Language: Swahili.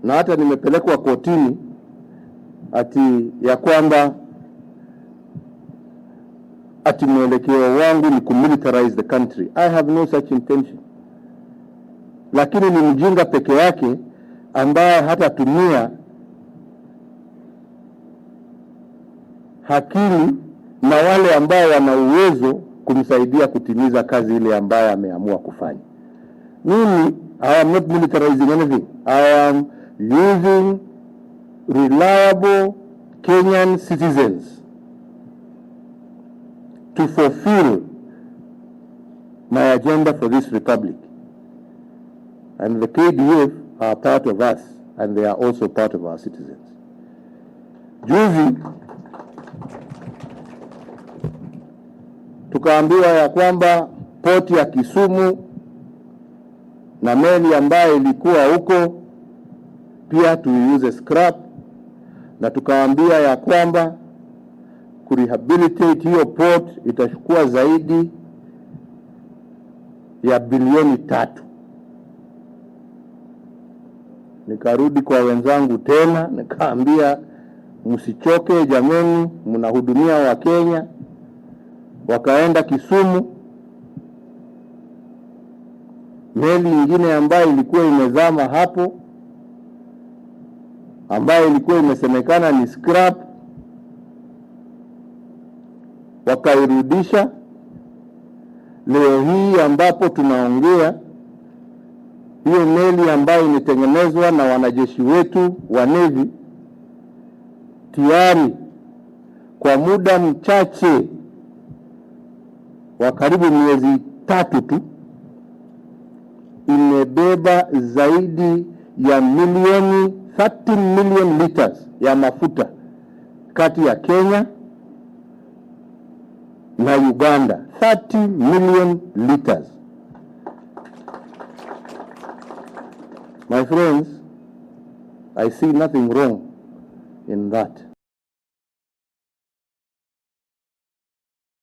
Na hata nimepelekwa kotini ati ya kwamba ati mwelekeo wangu ni kumilitarize the country. I have no such intention. Lakini ni mjinga peke yake ambaye hatatumia akili na wale ambao wana uwezo kumsaidia kutimiza kazi ile ambayo ameamua kufanya. Mimi, I am not militarizing anything. I am using reliable Kenyan citizens to fulfill my agenda for this republic. And the KDF are part of us, and they are also part of our citizens. Juzi tukaambiwa ya kwamba poti ya Kisumu na meli ambayo ilikuwa huko pia tuiuze scrap, na tukaambia ya kwamba kurehabilitate hiyo port itachukua zaidi ya bilioni 3. Nikarudi kwa wenzangu tena nikaambia, msichoke jameni, mnahudumia wa Kenya. Wakaenda Kisumu, meli nyingine ambayo ilikuwa imezama hapo, ambayo ilikuwa imesemekana ni scrap, wakairudisha. Leo hii ambapo tunaongea, hiyo meli ambayo imetengenezwa na wanajeshi wetu wa Navy tayari kwa muda mchache wa karibu miezi 3 tu imebeba zaidi ya milioni 30 million liters ya mafuta kati ya Kenya na Uganda. 30 million liters. My friends, I see nothing wrong in that.